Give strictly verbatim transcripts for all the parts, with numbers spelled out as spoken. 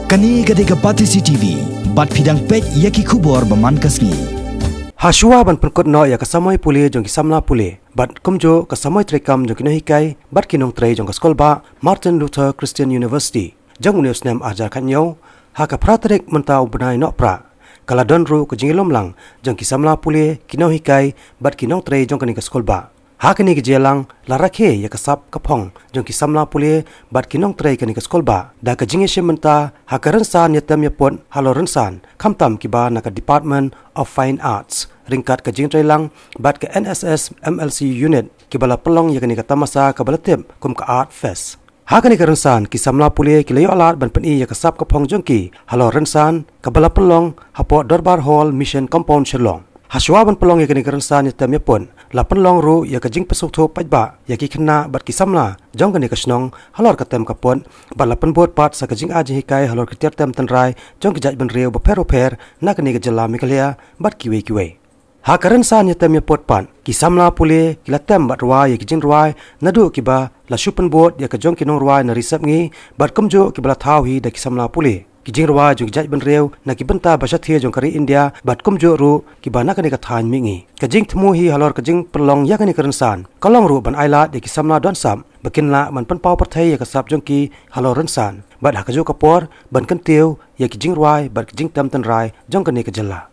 Kane ka dei ka Batesi T V, bad phi dang peit ïa ki khubor ba man ka sngi. Ha shuwa ban pynkut noh ïa ka samoi pule jong ki samla pule, bad kumjuh ka samoi treikam jong ki nonghikai bad ki nongtrei jong ka skulbah Martin Luther Christian University jong une u snem arhajar khatñiew, ha ka phra tarik mynta u bnai Nohprah, ka la don ruh ka jingïalum lang jong ki samla pule, ki nonghikai bad ki nongtrei jong kane ka skulbah. Ha kane ka jingïalang la rakhe ïa ka sap ka phong jong ki samla pule bad ki nongtrei kane ka skulbah da ka jingïashim bynta ha ka rynsan ïatem ïaput halor rynsan, khamtam kiba na ka Department of Fine Arts, ryngkat ka jingtreilang bad ka N S S M L C unit, kiba la pynlong ïa kane ka tamasa kaba la tip kum ka Art Fest. Ha kane ka rynsan, ki samla pule ki la ïoh lad ban pyni ïa ka sap ka phong jong ki halor rynsan, kaba la pynlong hapoh Dorbar Hall, Mission Compound, Shillong. Ha shuwa ban pynlong ïa kane ka rynsan ïatem ïaput, la pynlong ruh ïa ka jingpynsngewthuh paidbah ïa ki khynnah bad ki samla jong kane ka shnong halor ka tem ka put, bad la pynbud pat sa ka jingai jinghikai halor ki tiar tem tynrai jong ki jaitbynriew bapher bapher na kane ka jylla Meghalaya bad kiwei kiwei. Ha ka rynsan ïatem ïaput pat, ki samla pule ki la tem bad rwai ïa ki jingrwai naduh kiba la shu pynbud ïa ka jong ki nongrwai na Ri Sepngi, bad kumjuh kiba la thaw hi da ki samla pule, ki jingrwai jong ki jaitbynriew na ki bynta ba shathie jong ka ri India, bad kumjuh ruh kiba na kane ka thaiñ mihngi. Ka jingthmu hi halor ka jingpynlong ïa kane ka rynsan ka long ruh ban ailad ïa ki samla don sap ba kin lah ban pynpaw pyrthei ïa ka sap jong ki halor rynsan, bad ha kajuh ka por ban kyntiew ïa ki jingrwai bad ki jingtem tynrai jong kane ka jylla.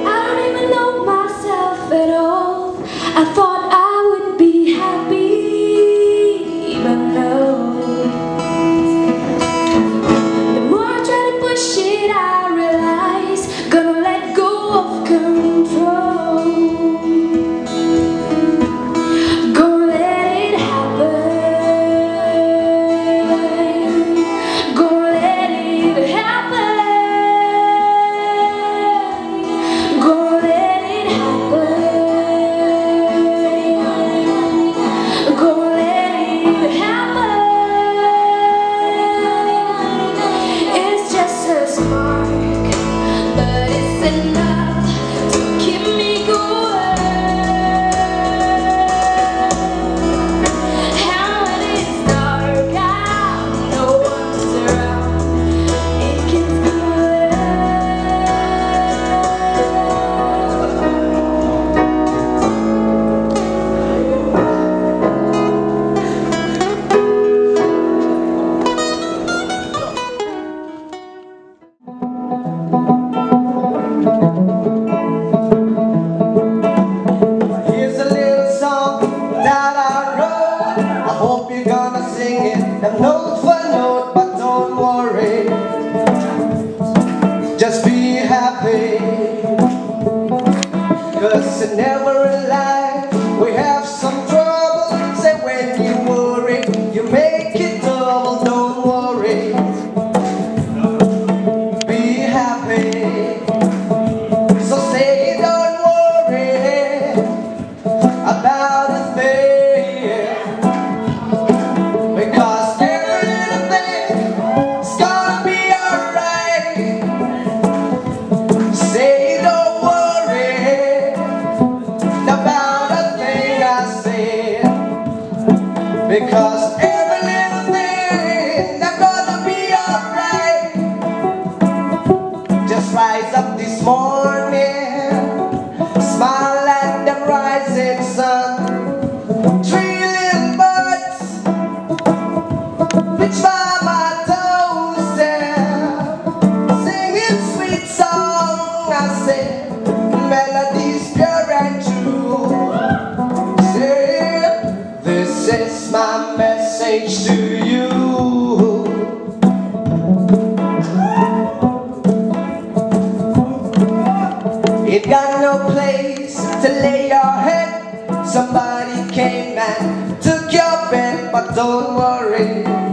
I don't even know myself at all. I thought I would be happy, but no. The more I try to push it, I realize gonna let go of control. Gonna let it happen. Gonna let it happen. Gonna let it happen. Gonna let it happen. It's just a spark, but it's enough to keep me going. How it is dark out, no one's around. It gets good. Here's a little song that I wrote. I hope you're gonna sing it, and note for note, but don't worry. Just be happy. 'Cause in every life we have some trouble. Say when you worry, you make it double. Don't worry. Be happy. So say it on Because every little thing is gonna be alright. Just rise up this morning, smile at the rising sun. Three little birds, which mama told them, singing sweet song. I said, melodies pure and true. Say, this is my message to you. It got no place to lay your head. Somebody came and took your bed, but don't worry.